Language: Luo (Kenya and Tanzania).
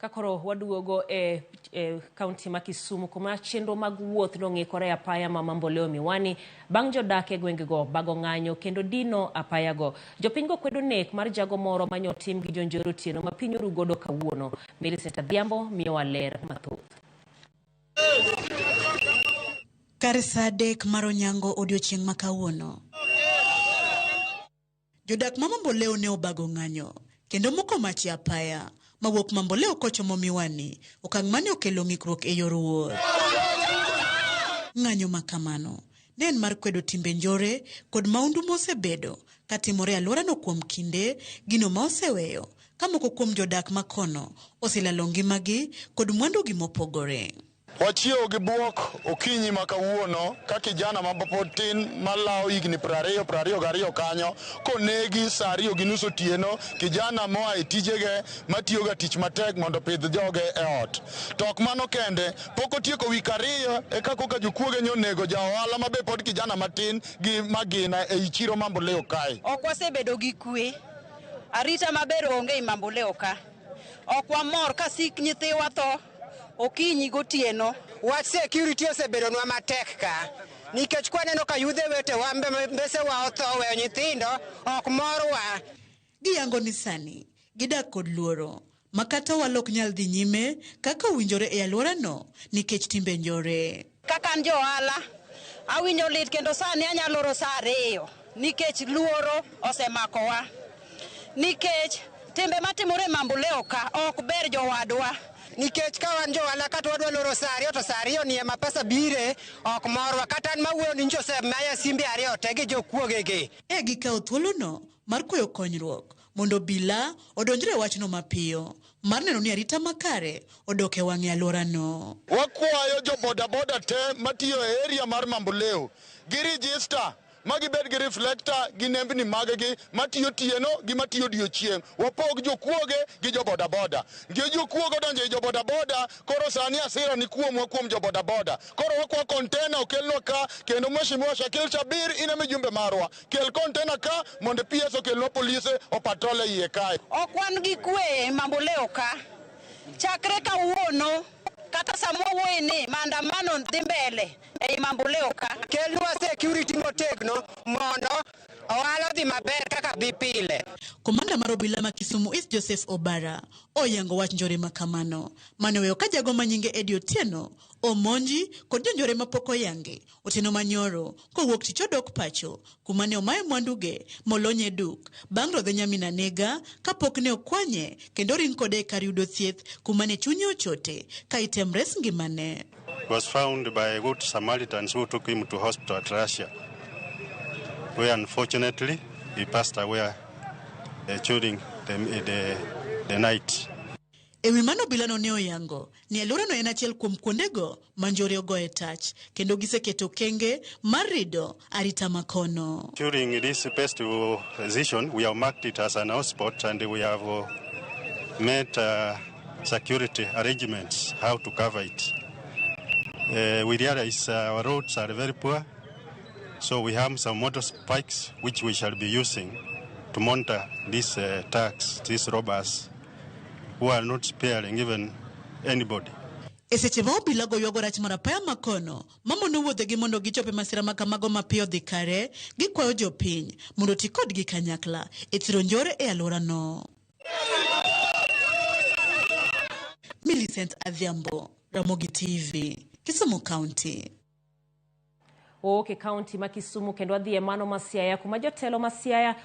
Ka koro waduogo e, e kaunti ma Kisumu kuma chenro mag wuoth nong'ikore e apaya ma Mamboleo Miwani bang' jodak e gwengego bago ng'anyo kendo dino apayago. Jopinygo kwedo nek mar jago moro ma nyotim gi jonjore otieno ma piny oru godo kawuono. Millicent Adhiambo miyowa ler mathoth. Kar saa 3 mar onyango odiochieng' ma kawuono, jodak ma Mamboleo ne obago ng'anyo kendo moko mach e apaya mawuok Mamboleo kochomo Miwani, okang' mane okelo ng'ikruok e yor wuoth. Ng'anyo ma kamano ne en mar kwedo timbe njore kod maundu mosebedo katimore e alworano kuom kinde, gino ma oseweyo ka moko kuom jodak ma kono oselalo ngimagi kod mwandugi mopogore. Wachiewo gi buok okinyi ma kawuono ka kijana ma pod tin malawo higni 20 22 kanyo konegi saa 2:30 otieno, kijana moa e tijege matiyoga tich matek mondo opidh joge e ot. To ok mano kende, pok otieko wik 2 eka koka jokuoge nyonego ja ohala ma be pod kijana matin gi magina ei chiro Mamboleo kae. Ok wasebedo gi kwe, arita maber onge i Mamboleo ka. Ok wamor ka sik nyithiwa tho okinyi gotieno. Wach security osebedonwa matek ka, nikech kwaneno ka yudhe wetewa mbesewa otho weyo nyithindo ok morwa. Giyango ni sani gidak kod luoro ma kata ohala ok nyal dhi nyime kaka owinjore e alworano nikech timbe njore. Kaka an jo ohala, awinjo lit kendo sani anyalo loro saa 2 nikech luoro osemakowa. Nikech timbe matimore e Mamboleo ka ok ber jowadwa. Nikech ka wan jo ohala kata wadwa loro saa 2 to saa 2 ni ema pesa bire ok morwa. Kata an mawuoyo ni nyocha osemaya simbe 2 te gi jokuogegi. E gikawo thuolono mar kwayo konyruok mondo obila odonjre e wachno mapiyo mar neno ni arita makare odok e wang'e alworano. Wakwayo jo bodaboda te matiyo e area mar Mamboleo gi register ma gibed gi reflector gi nembni maggi matiyo otieno gi matiyo odiochieng'. Wapog jokuoge gi jo bodaboda. Nikech jokuoge odonjo ei jo bodaboda, koro sani hasira ni kuomwa kuom jo bodaboda. Koro wakwa container okelnwa ka, kendo Mheshimiwa Shakil Shabir in ema ijumbe marwa. Kel container ka mondo PS okelnwa polise o patrol e iye kae. Ok wan gi kwe Mamboleo ka. Chakre kawuono kata sama wawuoye ni maandamano dhi mbele ei Mamboleo ka. Kelnwa security motegno mondo ohala odhi maber kaka dhi pile. Komanda mar obila ma Kisumu East Joseph Obara oyango wach njore ma kamano mane oweyo ka jago ma nyinge Eddie Otieno omonji kod jonjore mapok oyangi otieno manyoro kowuok tich odok pacho kuma ne omaye mwanduge molonye duk bang' rodhe nyamin anega kapok ne okwanye kendo ring kode e kar yudo thieth kuma ne chunye ochote ka item res ngimane. Was found by good Samaritans who took him to hospital at Russia, where unfortunately he passed away during the night. E wi mano obilano ne oyango ni alworano en achiel kuom kuondego ma njore ogoye tach kendo giseketo okenge mar rido arita makono. During this festival season, we have marked it as an hotspot and we have made security arrangements how to cover it. We realize our roads are very poor, so we have some motor spikes which we shall be using to monitor these thugs, these robbers who are not sparing even anybody. E seche ma obila go ywago rach mar apaya makono mamono wuodhegi mondo gichop e masira ma kamago mapiyo dhi kare, gikwayo jopiny mondo oti kodgi kanyakla e thiro njore e alworano. Millicent Adhiambo, Ramogi TV, Kisumu County. Wawuok e kaunti ma Kisumu kendo wadhi e mano ma Siaya kuma jotelo ma Siaya